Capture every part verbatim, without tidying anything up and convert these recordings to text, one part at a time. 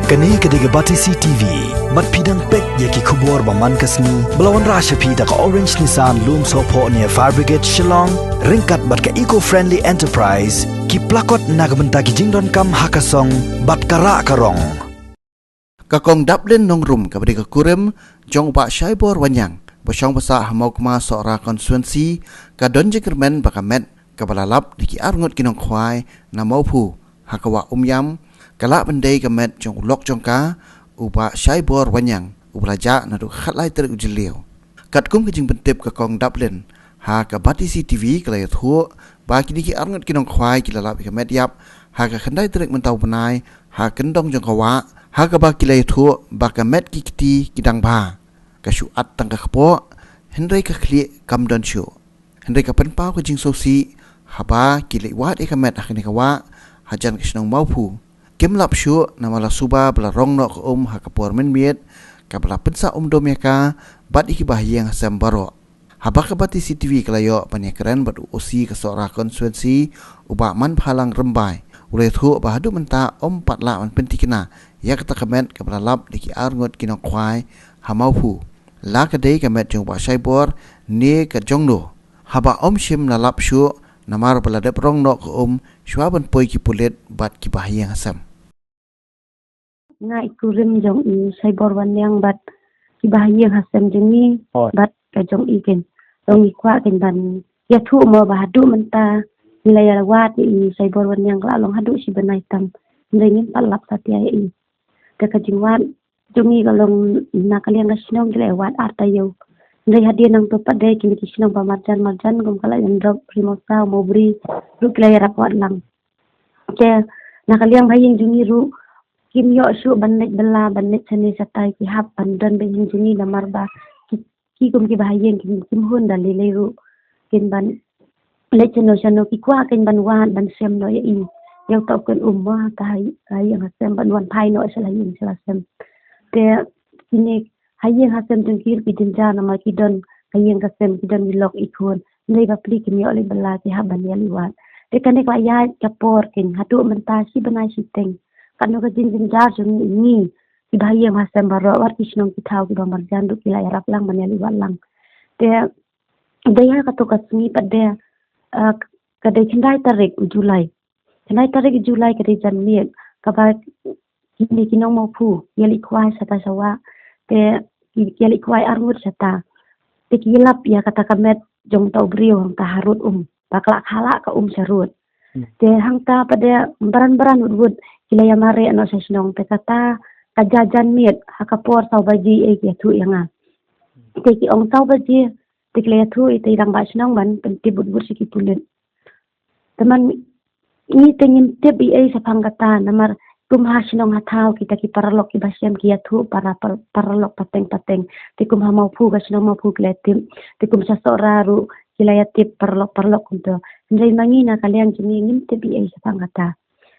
Kane ka dei ka Batesi T V. Bad phi dang peit ïa ki khubor ba man ka sngi ba la wanrah sha phi da ka Orange Nissan Lumsohphoh near Fire Brigade Shillong, ryngkat bad ka Eco Friendly Enterprise, ki plakot na ka bynta ki jingdonkam ha ka song bad ka rah ka rong. Ka Kong Daplin Nongrum kaba dei ka kurim jong u Bah Shaibor Wanniang ba shong ba sah ha Mawkma Sohra Constituency, ka don jingkyrmen ba ka met kaba la lap da ki arngut ki nongkhwai na Mawphu ha ka wah Umïam, ka lah ban dei ka met jong u lok jong ka, u Bah Shaibor Wanniang, uba la jah naduh khatlai tarik u Jylliew. Katkum ka jingpyntip ka Kong Daplin ha ka Batesi T V, ka la ïathuh ba kine ki arngut ki nongkhwai ki la lap ïa ka met ïap ha ka khyndai tarik mynta u bnai ha kyndong jong ka wah, ha kaba ki la ïathuh ba ka met ki kti ki dang bha, ka shu at tang ka kpoh, hynrei ka khlieh kam don shuh. Hynrei ka pynpaw ka jingsngewsih haba ki leit wad ïa ka met ha kane ka wah hajan ka shnong Mawphu, kim lap shuh namar la suba ba la rong noh ka um ha ka por mynmiet, kaba la pynsah um dum ïa ka bad ïa kiba ha ïing ha sem baroh. Haba ka Batesi T V ka la ïoh ban ïakren bad u O C ka Sohra Constituency, u Bah Manphalang Rymbai, u la ïathuh ba haduh mynta um pat lah ban pynthikna ïa kata ka met kaba la lap da ki arngut ki nongkhwai ha Mawphu, la ka dei ka met jong u Bah Shaibor ne ka jong no, haba um shym la lap shuh namar ba la dep rong noh ka um shuwa ban poi ki pulit bad kiba ha ïing ha sem. Nga i kurim jong i Shaibor Wanniang bad kiba ha ïing ha sem jong i, bad ka jong i ken. Jong i kwah ken ban ïathuh mo ba haduh mynta ngi la ïa wad ïa i Shaibor Wanniang ka la long haduh shi bnai tam. Hynrei ngim pat lap satia ïa i. Te ka jingwad jong i ka long na ka liang ka shnong ki la ïa wad ar taïew. Hynrei hadien nangto pat de kine ki shnong ba marjan marjan kum ka la ïa drop Ri Mawsaw, Mawbri ruh ki la ïarap wad lang. Te na ka liang ba ha ïing jong i ruh kim ïoh shuh ban leit bylla ban leit shane shatai ki hap ban don ba ha ïing jong i namar ba ki, ki kum kiba ha ïing kim, kim hun da lei lei ruh kin ban leit shano shano, ki kwah kin ban wad ban sem noh ïa i. Ïa uta u kynum mo ha ka ha ïing ha sem ban wan phai noh sha la ïing sha la sem. Te kine ha ïing ha sem jong ki ruh ki jynjar namar ki don ka ïing ka sem, ki don i lok i khun. Hynrei ba pli kim ïoh leit bylla, ki hap ban ïaleit wad. Te kane ka la ïaid ka por ken haduh mynta shi bnai shiteng. Katno ka jingjynjar jong ngi kiba ha ïing ha sem baroh, wat ki shnong ki thaw kiba marjan ruh ki la ïarap lang ban ïaleit wad lang. Te dei ha kato ka sngi pat de, eh, ka dei khyndai tarik u July. Khyndai tarik u July ka dei janmiet kaba kine ki nong Mawphu ki ïaleit khwai shata sha wah. Te ki, ki ïaleit khwai arngut shata. Te ki lap ïa kata ka met jong uta u briew hangta harud um, ba ka la kha la ka um sharud. Te hangta pat de baran baran wut wut ki la ïa mareh noh sha shnong. Te kata ka ja janmiet ha ka por saw baje ei ki ïathuh ïa nga. Te ki ong saw baje, te ki la ïathuh ïa i rangbah shnong ban pyntip wut wut sha ki pulit. Te man ngi te ngim tip ei ei shaphang kata namar kum ha shnong ha thaw kita ki paralok kiba shem ki ïathuh para, para, paralok pateng pateng. Te kum ha Mawphu ka shnong Mawphu ki la ïatip. Te kum sha Sohra ruh ki la ïatip paralok paralok kumto. Hynrei ma ngi na ka liang jong ngi ngim tip ei ei shaphang kata.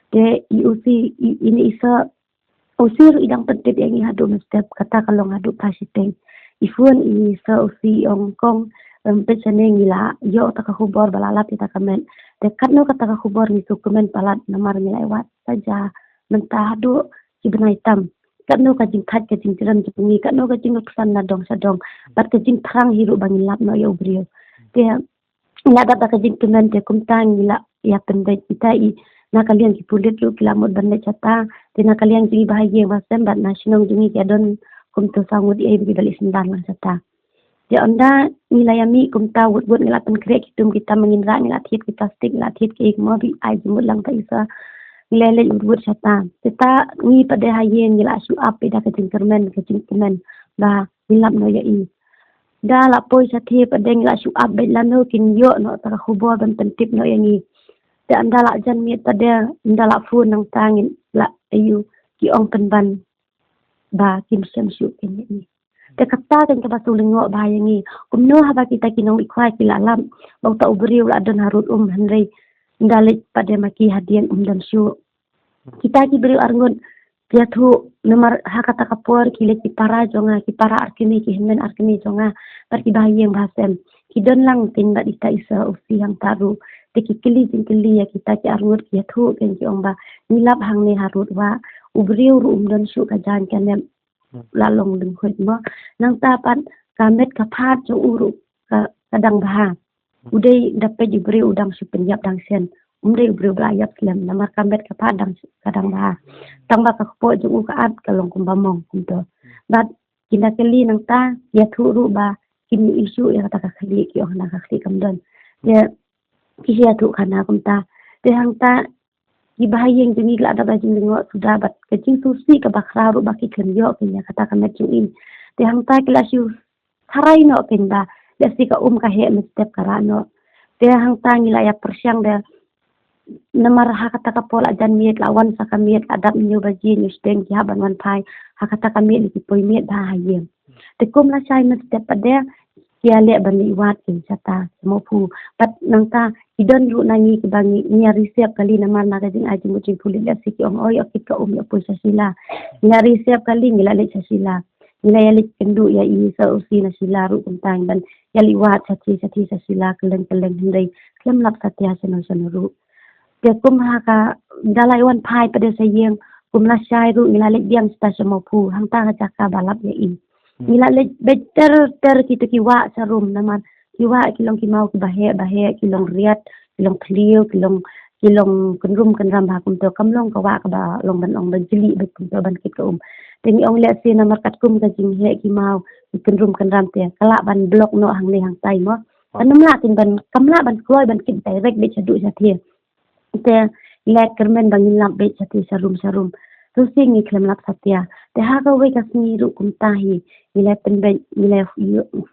Te i O C, i, ine i Soh O C ruh i dang pyntip ïa ngi haduh mynstep, kata ka long haduh phra shiteng. I phone i Soh O C i ong kong, em, peit shane ngi la ïoh kata ka khubor ba la lap ïa kata ka met. Te katno kata ka khubor ngi shu kmen palat namar ngi la ïa wad sa ja mynta haduh shi bnai tam. Katno ka jingthait ka jingjrem jong ngi, katno ka jingruksan na dong sha dong, bad ka jingthrang hi ruh ba ngin lap noh ïa u briew. Te ngi la dap da ka jingkmen te kumta ngi la ïa pynbeit kita i, na ka liang ki pulit ruh ki la mut ban leit shata. Te na ka liang jong i ba ha ïing ba sem bad na shnong jong i ki ïa don kumto saw ngut ei ba ki ba leit syndon lang shata. Te ynda ngi la ïa mih kumta wut wut ngi la pynkhreh ki tum ki tam ba ngin rah, ngi la thied ki plastik, ngi la thied ki ei mo ba ai jingmut lang ta i Soh. Ngi la leit wut wut shata. Te ta ngi pat de ha ïing ngi la shu ap ïa da ka jingkyrmen ka jingkmen ba ngin lap noh ïa i. Da la poi shatei pat de ngi la shu ap beit lano kin ïoh noh ta ka khubor ban pyntip noh ïa ngi. Te ynda la janmiet pat de, ynda la phone nangta ngin la ïoh ki ong pynban ba kim shem shuh kin ïa ngi. Te kata kan kaba shu lyngngoh bha ïa ngi. Kumno haba kita ki nongleit khwai ki la lap ba uta u briew la don harud um, hynrei ynda leit pat de ma ki hadien um don shuh. Kita ki briew arngut ki ïathuh namar ha kata ka por ki leit ki para jong nga, ki para arkane, ki hynmen arkane jong nga, bad ki ba ha ïing ba ha sem. Ki don lang kin bad ita i Soh O C hangta ruh. Te ki kylli jingkylli ïa kita ki arngut, ki ïathuh kin, ki ong ba ngi lap hangne harud wah, u briew ruh um don shuh ka jaiñ ka nep, la long lyngkhuid mo. Nangta pat ka met ka phad jong u ruh ka, ka dang bha. U dei da peit u briew u dang shu pynïap dang shen. Um dei u briew ba la ïap slem namar ka met ka phad dang, ka dang bha. Tang ba ka kpoh jong u ka at ka long kumba mong kumto. Bad ki na kali nangta ïathuh ruh ba kim ïohi shuh ïa kata ka khlieh, ki ong na ka khlieh kam don. Te ki ïathuh khana kumta. Te hangta ki bahaïing jong ngi ki la dap da jinglyngngoh suda bad ka jingsngewsih kaba khraw ruh ba ki khlem ïoh kein ïa kata ka met jong i. Te hangta ki la shu tharai noh kein ba lehse ka um ka heh mynstep ka rah noh. Te hangta ngi la ïa pyrshang da namar ha kata ka por la jan miet, la wan sa ka miet, la dap hynñiew baje hynñiew shiteng ki hap ban wan phai. Ha kata ka miet ki poi miet bha ha ïing. Te kum la shai mynstep pat de ki ïaleh ban leit wad kein shata sha Mawphu. Bad nangta ki don ruh na ngi kiba ngi, ngi ïa receive kali namar na ka jingai jingmut jingphulit lehse ki ong oi ïoh kit ka um ïoh poi sha Shilla. Ngi ïa receive kali ngi la leit sha Shilla. Ngi la ïa leit kynduh ïa i sa u si na Shilla ruh kumta ban ïa leit wad shatei shatei sha Shilla kylleng kylleng, hynrei khlem lap satia shano shano ruh. Te kum ha ka da la wan phai pat de sha ïing, kum la shai ruh ngi la leit biang shata sha Mawphu, hangta ka jaka ba lap ïa i. Ngi la leit beit ter ter kito ki wah sharum namar ki wah ki long ki maw kiba heh ba heh, ki long riat, ki long thliew, ki long, ki long kynrum kynram bha kumto, kam long ka wah kaba long ban ong ba jylliew beit kumto ban kit ka um. Te ngi ong lehse namar katkum ka jingheh ki maw ki kynrum kynram te ka lah ban block noh hangne hangtai mo. Kan ym lah kein ban, kam lah ban kloi ban kit direct beit shaduh shatei. Te ngi la kyrmen ba ngin lap beit shatei sharum sharum. Te shisien ngi khlem lap satia. Te ha kawei ka sngi ruh kumta hi ngi la pynbeit, ngi la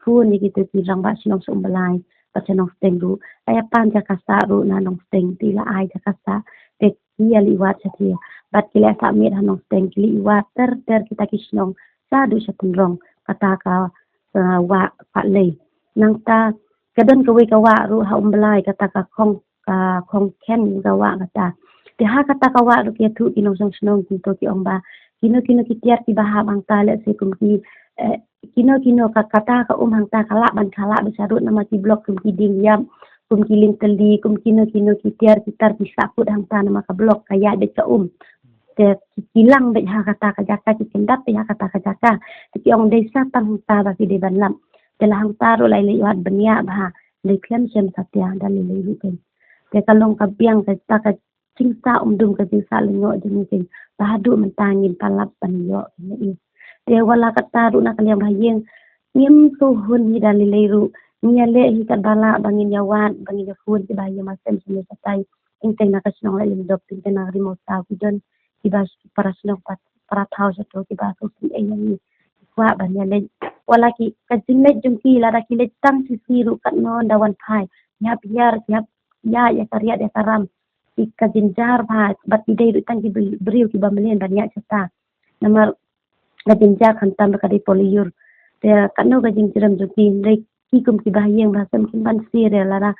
phone ïa kito ki rangbah shnong sha Umblai bad sha Nongstoiñ ruh. La ïa pan jaka sah ruh na Nongstoiñ, te la ai jaka sah. Te ki ïa leit wad shatei bad ki la sah miet ha Nongstoiñ, ki leit wad ter ter kita ki shnong shaduh sha Tynrong, kata ka, uh, wah Pahlei. Nangta ka don kawei ka wah ruh ha Umblai, kata ka Khong, ka Khongkhen ka wah kata. Te ha kata ka wah ruh ki ïathuh ki nongshong shnong kumto, ki ong ba kino kino ki tiar kiba hap hangta lehse kum ki, eh, kino kino ka, kata ka um hangta ka lah ban khlad beit sharud namar ki block kum ki dieng ïap, kum ki lieng tylli, kum kino kino ki tiar ki tar ki sahkut hangta namar ka block ka ïaid beit ka um. Te ki, ki lang beit ha kata ka jaka, ki kyndap beit ha kata ka jaka. Te ki ong dei sa tang hangta ba ki dei ban lap. Te la hangta ruh la leit wad bniah bha, dei khlem shem satia da lei lei ruh kein. Te ka long ka biang kata ka jingsah umdum, ka jingsah lyngngoh jong ngi kein ba haduh mynta ngim pat lap ban ïoh kein ïa i. Te wat la katta ruh na ka liang bahaïing ngim sngewhun hi da lei lei ruh. Ngi ïaleh hi katba lah ba ngin ïa wad, ba ngin ïa phone ki bahaïing ba sem sha ngi shatai. Teng teng na ka shnong Laitlyngdoh, teng teng na ka Ri Mawtaw ki don kiba para shnong pat para thaw shato kiba sngewsih ïa ngi. Ki kwah ban ïaleit. Wat la ki, ka jingleit jong ki lada ki leit tang shi sngi ruh katno ynda wan phai, ki hap hiar, ki hap ïa, ïa ka riat ïa ka ram. Ki ka jynjar bha, bad ki dei ruh tang ki briew kiba mlien ban ïaid shata. Namar ka jynjar khamtam ka dei por lyiur. Te katno ka jingjrem jong ki, hynrei ki kum ki bahaïing ba sem kim ban sir ïa lada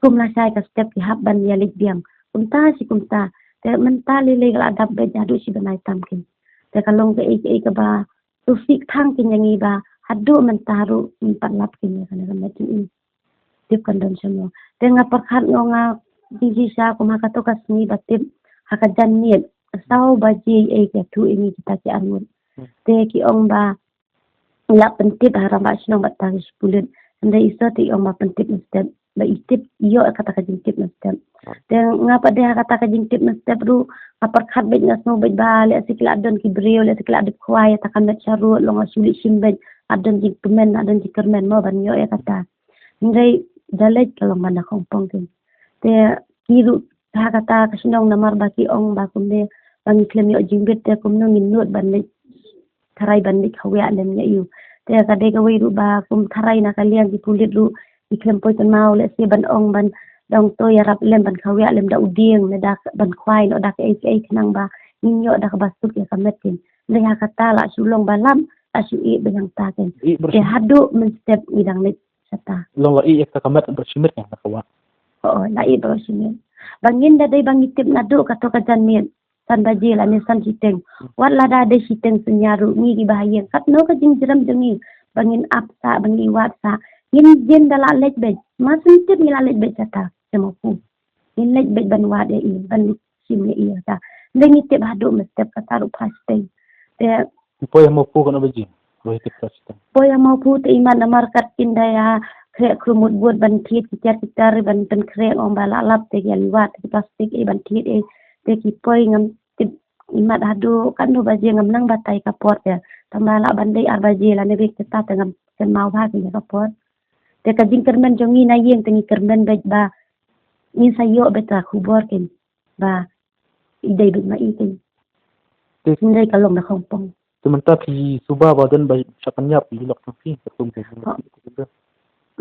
kum la shai ka step ki hap ban ïaleit biang. Kumta shi kumta. Te mynta lei lei ka la dap beit haduh shi bnai tam kein. Te ka long kaei kaei kaba sngewsih thang kein ïa ngi ba haduh mynta ruh ngim pat lap kein ïa kane ka met jong i. Tip kan don shano. Te nga pyrkhat nga ong nga jingshisha kum ha kato ka sngi ba tip ha ka janmiet saw baje ei ka ïathuh ïa ngi kita ki arngut. Te ki ong ba la pyntip ha rangbah shnong bad ta ki shi pulit. Hynrei i sot i ong ba pyntip mynstep, ba i tip, i ïoh ïa kata ka jingtip mynstep. Te nga pat de ha kata ka jingtip mynstep ruh nga pyrkhat beit, nga sngew beit ba lehse ki la don ki briew, lehse ki la dep khwai ïa kata ka met sharud, long nga shu leit shim beit, la don jingkmen, la don jingkyrmen mo ban ïoh ïa kata. Hynrei da leit ka long ban da khongpong kein. Te ki ruh ha kata ka shnong namar ba ki ong ba kumne ba ngi khlem ïoh jingbit, te kumno ngin nud ban leit tharai ban leit khawiah lem ïa i. Te ka dei kawei ruh ba kum tharai na ka liang ki pulit ruh ki khlem poi kynmaw lehse ban ong ban dang to ïarap lem ban khawiah lem da u dieng ne da ban khwai ne da kaei kaei khnang ba ngin ïoh da kaba suk ïa ka met kein. Hynrei ha kata la shu long ba lam, la shu ïeh beit hangta kein. Te haduh mynstep ngi dang leit shata. Long la ïeh ïa ka met ba shi miet na ka wah. Oh, la ïeh ba shi miet. Ba ngin da dei ba ngi tip naduh kato ka janmiet san baje lane san shiteng. Wat lada dei shiteng synñia ruh ngi ki bahaïing katno ka jingjrem jong ngi ba ngin ap sah, ba ngi wad sah. Ngin jin da la leit beit. Ma sngewtip ngi la leit beit shata sha Mawphu. Ngin leit beit ban wad ïa i, ban shim ïa i kata. Ngi tip haduh mynstep kata ruh pha shiteng. Te poi ha Mawphu katno baje? Poi ha Mawphu te imat namar kat kin da ïa khreh khruh mut bud ban thied ki tiar ki tar ban pynkhreh, ong ba la lap te ki ïa liwat ki plastik ei ban thied ei. Te ki poi ngam tip imat haduh katno baje, ngam nang batai ka por te. Tang ba lah ban dei ar baje lane beit kata te ngam kynmaw bha ki ïa ka por. Te ka jingkyrmen jong ngi na ïing te ngi kyrmen beit ba ngin sa ïoh beit ka khubor kin ba i dei beit ma i kin. Te hynrei ka long da khongpong. Te mynta phi suba ba don ba shah pynïap ïa ki lok jong phi katkum ka jingbatai.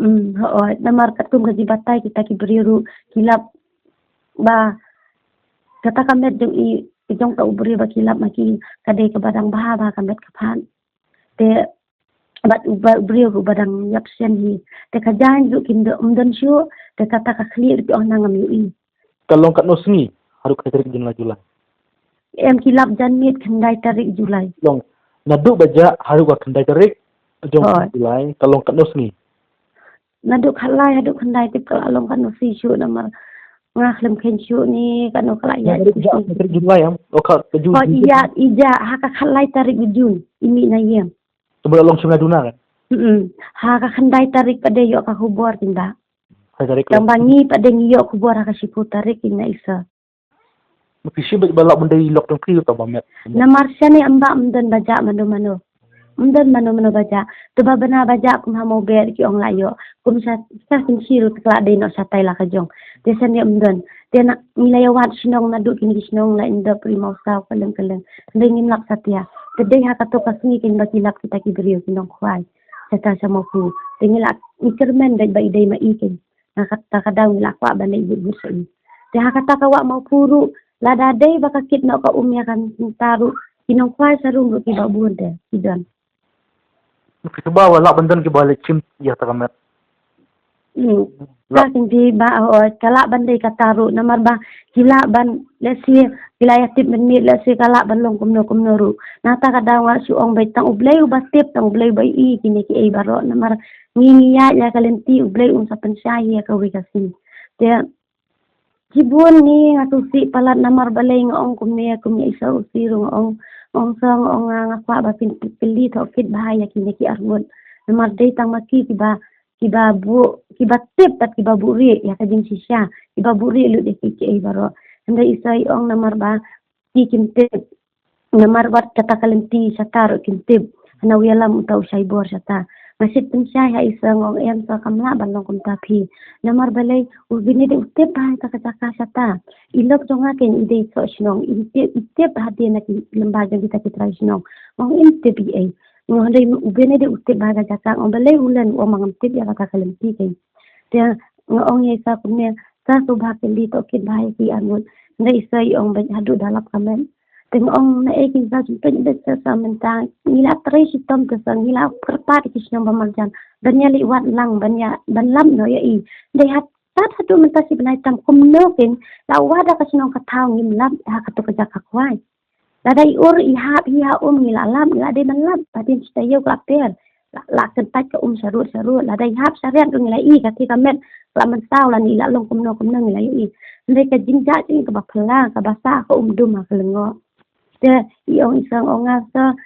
Hmm, hooid, namar katkum ka jingbatai kita ki briew ruh ki lap ba kata ka met jong i, jong ka u briew ba ki lap ma ki ka dei kaba dang bha bha ka met ka phad. Te bad u ba-, u briew ruh ba dang ïap shen hi. Te ka jaiñ ruh kim don, ym don shuh, te kata ka khlieh ruh ki ong nang ngam ïohi. Ka long katno sngi haduh ka tarik jong u July? Em, ki lap janmiet khyndai tarik July. Long naduh ba jah haduh ka khyndai tarik jong u July, ka long katno sngi? Naduh khatlai haduh khyndai tip ka la long katno sngi shuh namar nga khlem kheiñ shuh ni katno ka la ïaid. Tarik jah, tarik July am. O ka, ka Jun. Hooid, i jah, i jah ha ka khatlai tarik Jun, i mih na ïing. Te ba la long shim na duna kan? Hmm. Ha ka khyndai tarik pat de ïoh ka khubor kin ba. Khyndai tarik. Tang ba ngi pat de ngi ïoh khubor ha ka shiphew tarik kin na isa. Ma phi shim beit ba lah ban dei lok jong phi tang ba met. Namar shane ym ba ym don ba jah mano mano. Ym don mano mano ba jah. Te ba bna ba jah kum ha Mawbeh ki ong la ïoh. Kum sha, sha Kynshi ruh te ka la dei noh shatai la ka jong. Te shane ym don. Te na ngi la ïa wad shnong naduh kine ki shnong la Indop, Ri Mawsaw, Kylleng Kylleng. Te ngim lap satia. Te dei ha kato ka sngi kin ba ki lap kita ki briew ki nongkhwai. Shata sha Mawphu. Te ngi la ngi kyrmen beit ba i dei ma i kin. Na kata ka daw ngi la kwah ban leit but but sha i. Te ha kata ka wah Mawphu ruh lada dei ba ka kit noh ka um ïa kata ruh ki nongkhwai sharum ruh kiba bun te ki don. Ki suba ba lah ban don kiba leit shim ïa kata ka met. Hmm. Lah. Ka kynti ba, oh, ka lah ban dei kata ruh namar ba ki lah ban lehse ki la ïa tip mynmiet lehse ka lah ban long kumno kumno ruh. Na kata ka daw nga shu ong beit tang U Blei uba tip, tang U Blei uba i kine kiei baroh namar ngi ngi ïaid ïa ka lynti U Blei un sa pynshai ïa kawei ka sngi. Te shibun ngi nga sngewsih palat namar balei nga ong kumne, kum ïa i Sir Usi ruh nga ong, nga ong Sir, nga ong nga, nga kwah ba phin kylli tohkit bha ïa kine ki arngut. Namar dei tang ma ki kiba, kiba buh, kiba tip bad kiba buhrieh ïa ka jingshisha, kiba buhrieh lut ïa kiei kiei baroh. Hynrei i Sir i ong namar ba ki kim tip. Namar wat kata ka lynti shata ruh kim tip. Hana u ïalam uta u shaibor shata. Nga shait pynshai ha i Sir, nga ong em Sir, kam lah ban long kumta phi. Namar balei, u bine de u tip bha ïa ka jaka shata. I lok jong nga ken i dei soh shnong, i tip, i tip hadien na ki lymbah jong kita ki trai shnong. Nga ong im tip ei ei. Nga ong hynrei u bine de u tip bha ïa ka jaka, nga ong balei u len, u ong ma ngam tip ïa kata ka lynti ken. Te nga ong ïa i Sir kumne, Sir, sngewbha kylli tohkit bha ïa ki arngut. Hynrei i Sir i ong beit haduh da lap ka met. Te nga ong naei kin sa jingpeit beit sa, sa mynta ngi la trei shitom te sa ngi la kyrpad ïa ki shnong ba marjan ban ïa leit wad lang ban ïa ban lap noh ïa i. Dei hat tat haduh mynta shi bnai tam kumno kin la wad da ka shnong ka thaw ngim lap ha kato ka jaka khwai. Lada i ur i hap hi ha um ngi la lap ngi la dei ban lap ba dei shi taïew ka la per. La, la kyntait ka um sharud sharud, lada i hap shariat ruh ngi la i kati ka met la mynsaw lane i la long kumno kumno ngi la i. Hynrei ka jingjah jong i kaba phylla kaba sah ka um dum ha ka lyngngoh. Te i ong i Sir, ong nga Sir,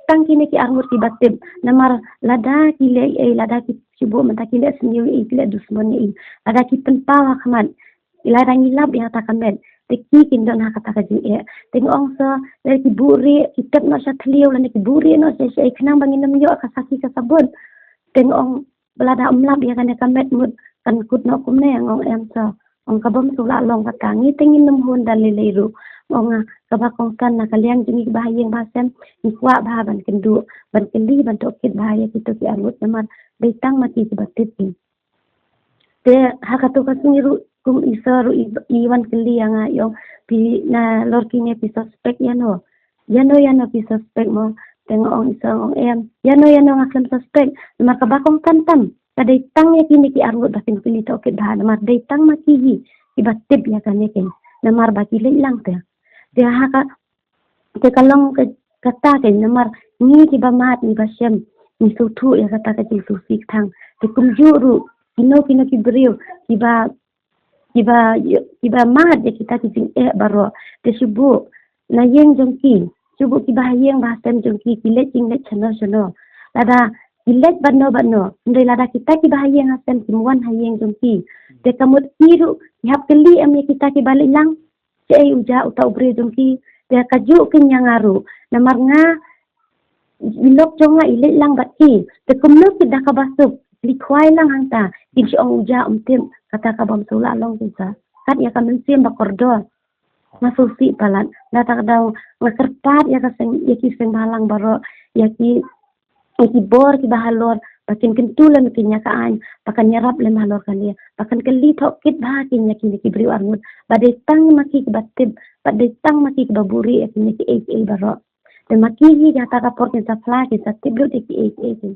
tang kine ki arngut kiba tip namar lada ki leh ei, lada ki shu buh mynta ki leh sniew ei, ki leh dusmon ei, lada ki pynpaw ha khmat, lada ngi lap ïa kata ka met te ki kin don ha kata ka jingeh. Te nga ong Sir, lada ki buhrieh ki tep noh sha thliew lane ki buhrieh noh sha sha ei khnang ba ngin ym ïoh ka sakhi ka sabut. Te nga ong ba lada ym lap ïa kane ka met mut kan kut noh kumne, nga ong em Sir. Ong ka bym shu lah long kata, ngi te ngin ym hun da lei lei ruh. Nga ong nga kaba kongsan na ka liang jong ngi ba ha ïing ba ha sem ngi kwah bha ban kynduh ban kylli ban tohkit bha ïa kito ki arngut namar dei tang ma ki kiba tip ki. Te ha kato ka sngi ruh kum i Sir ruh i, i wan kylli ïa nga i ong phi nalor kine phi suspect ïano. Ïano ïano phi suspect mo. Te nga ong i Sir nga ong em ïano ïano nga khlem suspect. Namar kaba kongsan tam ka dei tang ïa kine ki arngut ba phin kylli tohkit bha namar dei tang ma ki hi kiba tip ïa kane ken. Namar ba ki leit lang te. Te ha ka Te ka long ka, kata ken namar ngi kiba mad ngi ba shem ngi sngewthuh ïa kata ka jingsngewsih tang. Te kumjuh ruh kino kino ki briew kiba kiba, kiba mad ïa kita ki jingeh baroh. Te shu buh na ïing jong ki, shu buh kiba ha ïing ba ha sem jong ki, ki leit jingleit shano shano. Lada ki leit bad no bad no, hynrei lada kita kiba ha ïing ha sem kim wan ha ïing jong ki, te ka mut ki ruh ki hap kylli em ïa kita kiba leit lang, shaei u jah uta u briew jong ki? Te kajuh kin ïa nga ruh, namar nga, i lok jong nga i leit lang bad ki. Te kumno ki da kaba suk, ki khwai lang hangta, kin shu ong u jah um tip, kata ka bym shu lah long ki sa. Kat ïa ka mynsiem ba kordor. Nga sngewsih palat, da ta ka daw nga kyrpad ïa ka seng, ïa ki seng bhalang baroh, ïa ki, ïa ki bor kiba halor, ba kin kyntu lem ïa ki ïa ka aiñ, ba kan ïarap lem halor kane, ba kan kylli thoh kit bha ki ïa kine ki briew arngut, ba dei tang ma ki kiba tip, ba dei tang ma ki kiba buhrieh ïa kine kiei kiei baroh. Te ma ki hi kata ka por kin sa phla, kin sa tip lut ïa kiei kiei ki.